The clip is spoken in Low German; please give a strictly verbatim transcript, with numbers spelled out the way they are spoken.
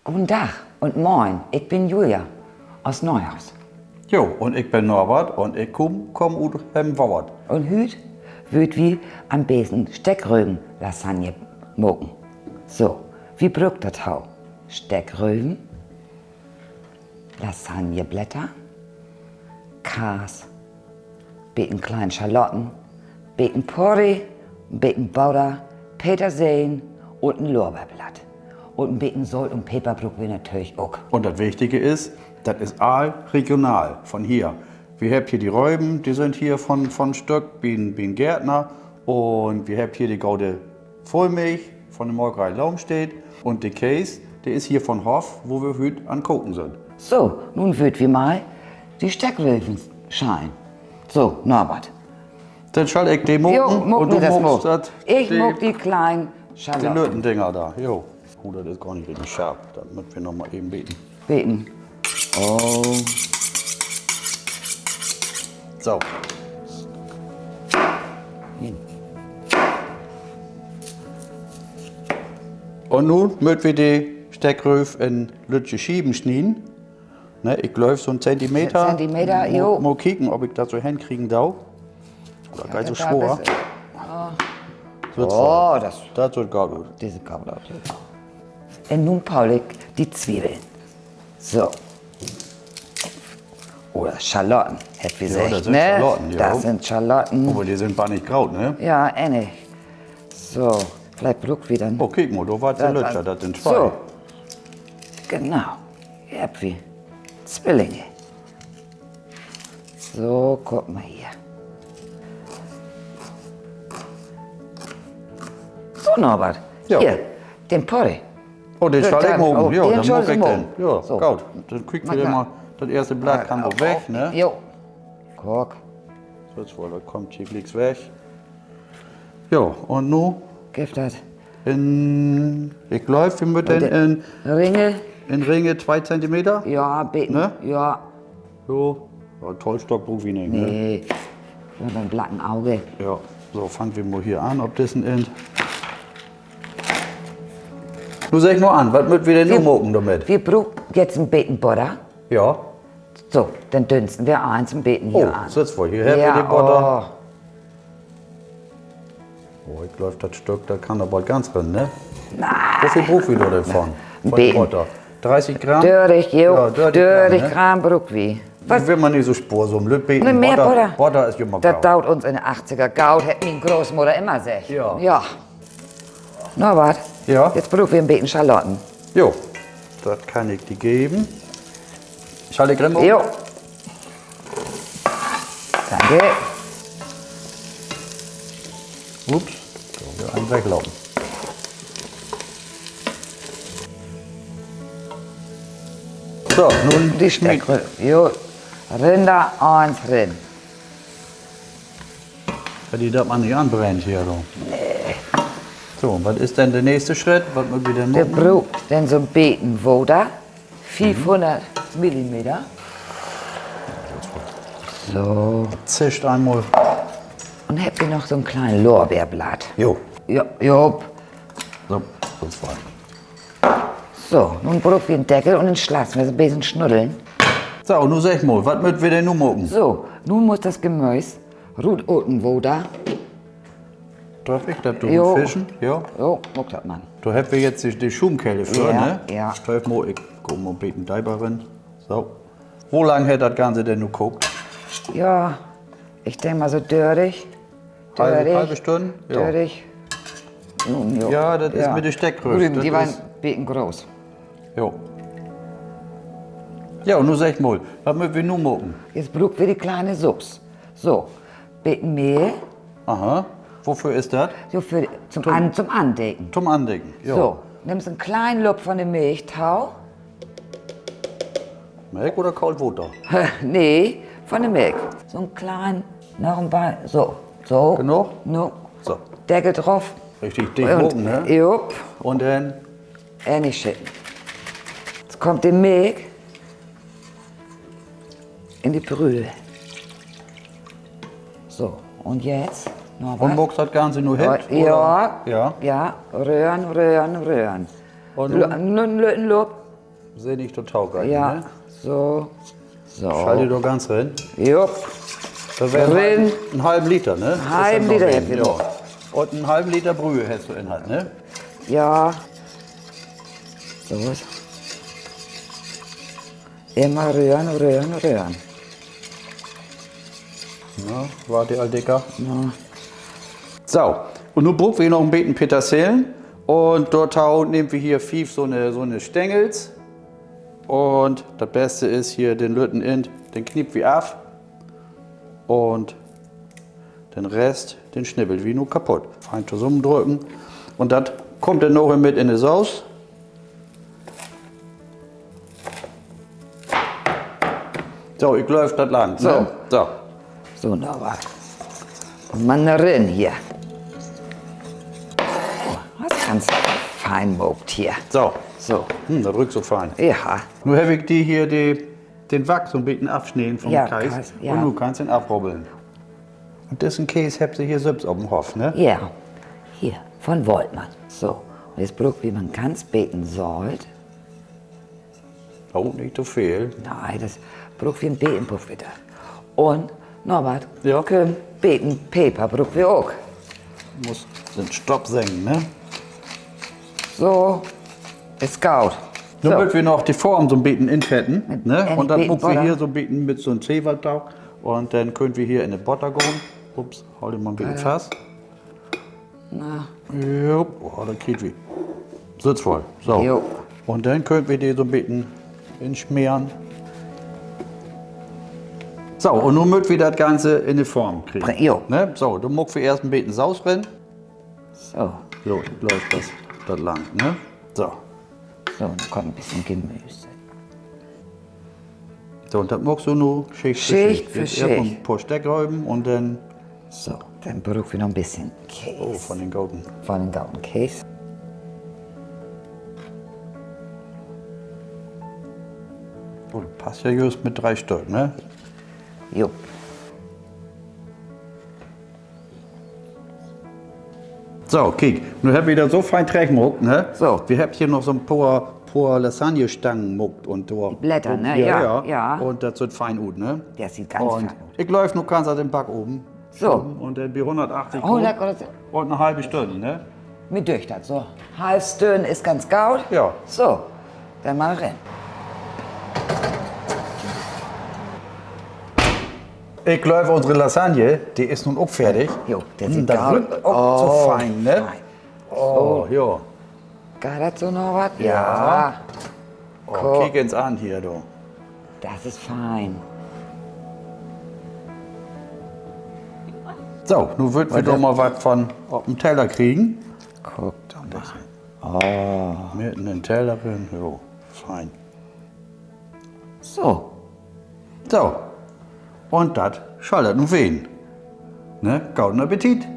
Goden Dag un moin, ik bün Julia ut Neuhaus. Jo, un ik bün Norbert un ik kumm, kumm ut Hemmenwoort. Un hüüt wüllt wi an'n besten Steckrövenlasagne maken. So, wi bruukt dorto Steckröven, Lasagneblätter, Kaas, beten klein Schalotten, beten Porree, beten Botter, Petersilie un en Lorbeerblatt. Un en beten Solt un Peper bruukt wi natürlich ok. Un dat Wichtige is, dat is all regional von hier. Wi hebbt hier de Röven, de sünd hier von, von Stück bi'n, bi'n Gärtner. Un wi hebbt hier de gode Vullmilch von de Molkeree Lohmstedt. Un de Kees, de is hier von Hoff, wo wi hüüt an Koken sünd. So, nu wüllt wi mal de Steckröven schellen. So, Norbert. Denn schall ik de maken un du maakst dat, ik maak de kleinen Schalotten, de lütten Dinger dor. Jo. Oh, dat is gor nich richtig scharp. Dat mööt wi noch mal even beten. Beten. Oh. So. Un nu mööt wi de Steckrööv in lüttje Schieven snieden. Ne, ik glööv, so'n Zentimeter. Zentimeter, jo. Mal kieken, of ik dat so henkriegen do. Dat geiht so swoor. Dat süht goot ut. Un nu pool ik de Zwiebeln. So. Oder Schalotten, hebbt wi seggt, ne? Dat sünd Schalotten. Aver de sünd bannig groot, ne? Ja, enig. So, villicht bruukt wi denn, oh, kiek mal, dor warrt se lüttjer, dat sünd twee. So. Genau. Hier hebbt wi Zwillinge. So, kiek mal hier. So, Norbert. Hier, den Porree. Oh, den schall ik maken. Ja, denn maak ik den. Ja, goot. Denn kiek ik mal, dat eerste Blatt kann ok weg, ne? Jo. Kiek. So, dat kummt hier glieks weg. Jo, un nu gifft dat in, ik glööv, wi mööt den in Ringe, twee Zentimeter. Ja, beten, ne? Ja. So, ja, Tollstock bruukt wi nich, ne? Nee, wi hebbt en blacken Oog. Ja, so, fangt wi mal hier an op dissen Enn. Nu segg mal an, wat mööt wi denn nu maken dormit? Wi bruukt jetzt en beten Botter. Ja. So, denn dünsten wi allens en beten hier an. Sitt woll, hier hebbt wi de Botter. Oh, ik glööv, dat Stück, dat kann dor bald ganz rin, ne? Woveel bruukt wi dor denn von? Von de Botter? Dörtig Gramm? Dörtig, jo, dörtig Gramm bruukt wi. Wi will man nich so sporsam, lütt beten Botter, Botter is jümmer goot. Dat doot uns in de Achtziger goot, hett mien Grootmudder immer seggt. Ja. Norbert, jetzt bruukt wi en beten Schalotten. Jo, dat kann ik di geven. Schall ik rin? Jo. Danke. Ups, dor weer een weglopen. So, nu de Steckröven. Jo, rin dor allens rin. Dat di dat man nich anbrennt hier, du. Nee. So, wat is denn de nächste Schritt? Wat mööt wi denn maken? Wi bruukt denn so'n beten Water. Fiefhunnert Millimeter. So. Zischt eenmal. Un hebbt wi noch so'n klein Lorbeerblatt? Jo. Jo, jo. So, so. So, nu bruukt wi en Deckel un en Slass, wi so en beten snuddeln. So, nu segg mal, wat mööt wi denn nu maken? So, nu mutt dat Gemüüs rut ut den Water. Dröff ik dat do fischen? Jo. Jo, maak dat man. Dor hebbt wi jetzt de, de Schuumkelle för, ne? Ja. Stell mal, ik gah mal en beten deper rin. So. Wo lang hett dat Ganze denn nu kaakt? Ja, ik denk mal so dörtig. Halve, halve Stünn? Dörtig. Ja, dat is mit de Steckrööv. Rüben, de weern beten groot. Jo. Ja, nu segg mal, wat mööt wi nu maken? Jetzt bruukt wi de kleine Sups. So, beten Mehl. Aha. Woför is dat? So, för, to'n An-, to'n Andeken. To'n Andeken, ja. So, nimmst en klein Lupp von de Melk to. Melk oder koolt Water? Nee, von de Melk. So'n klein, noch en paar, so, so. Genoog? Nu. So. Deckel drauf. Richtig dicht maken, ne? Jupp. Un denn? Ehr nich schitten. Jetzt kummt de Melk in de Brüdel. So, un jetzt noch wat? Un maakst dat Ganze nu hitt, oder? Ja, ja, röhren, röhren, röhren. Un nu en lütten Lupp. Se nich to tau geiht, ja, ne? So. So. Schall de dor ganz rin? Jup. Dat weer rin. En halven Liter, ne? Halven Liter hebbt wi noch. Un en halven Liter Brühe hest du in hatt, ne? Ja. So. Immer röhren, röhren, röhren. Na, warrt de al dicker? Ja. So, un nu bruukt wi noch en beten Petersilien. Un dorto nehmt wi hier fief so 'ne, so 'ne Stengels. Un dat Beste is hier den lütten End, den kniept wi af. Un den Rest, den snibbelt wi nu kaputt. Fein tosamendrücken. Un dat kummt denn noch mit in de Soß. So, ik glööv, dat langt, ne? So. So. So, Norbert. Man rin hier. Oh, dat is ganz fein maakt hier. So. So. Hm, dat rüükt so fein. Ja. Nu heff ik di hier de, den Wachs so 'n beten afsneden von, ja, Kees. Kees, ja. Un nu kannst den afrubbeln. Un dissen Kees hebbt se hier sülvst op 'n Hoff, ne? Ja. Hier, von Woltmann. So, un nu bruukt wi man ganz beten Solt. Oh, nich to veel. Nee, dat bruukt wi en beten, bruukt wi dat. Un, Norbert, ja, en beten Peper bruukt wi ok. Musst den Stopp seggen, ne? So, is goot. Nu mööt wi noch de Form so 'n beten infetten, ne? Un dat maakt wi hier so 'n beten mit so 'n Zewa dor. Un denn köönt wi hier in de Botter gahn. Ups, hool di mal 'n beten fast. Na. Jo, oh, dat kriegt wi. Sitt woll. So. Jo. Un denn köönt wi de so 'n beten insmeren. So, un nu mööt wi dat Ganze in de Form kriegen. Jo. Ne? So, denn maakt wi eerst en beten Soß rin. So. Jo, ik glööv, dat, dat langt, ne? So. So, nu kummt en beten Gemüse. So, un dat maakst du nu Schicht för Schicht. Schicht för Schicht. Eerst mal en poor Steckröven un denn. So, denn bruukt wi noch en beten Kees. Oh, von den goden. Von den goden Kees. Oh, dat passt ja jüst mit dree Stück, ne? Jo. So, kiek, nu hebbt wi dat so fein trechtmaakt, ne? So. Wi hebbt hier noch so 'n poor, poor Lasagnestangen maakt un dor. De Blätter, ne? Ja, ja. Un dat süht fein ut, ne? Dat süht ganz fein ut. Ik glööv, nu kannst dat in Backoven. So. Un denn bi hunnertachtzig Graad. Un en halve Stünn, ne? Mi dücht dat so. Halv Stünn is ganz goot. Ja. So, denn mal rin. Ik glööv, unsre Lasagne, de is nu ok fardig. Jo, dat süht ok so fein, ne? Oh, jo. Geiht dat so noch wat? Ja. Oh, kiek eens an hier, du. Dat is fein. So, nu wüllt wi doch mal wat von op den Teller kriegen. Kiek doch mal. Mit in den Teller rin, jo, fein. So. So. Un dat schall dat nu ween. Ne? Goden Appetit.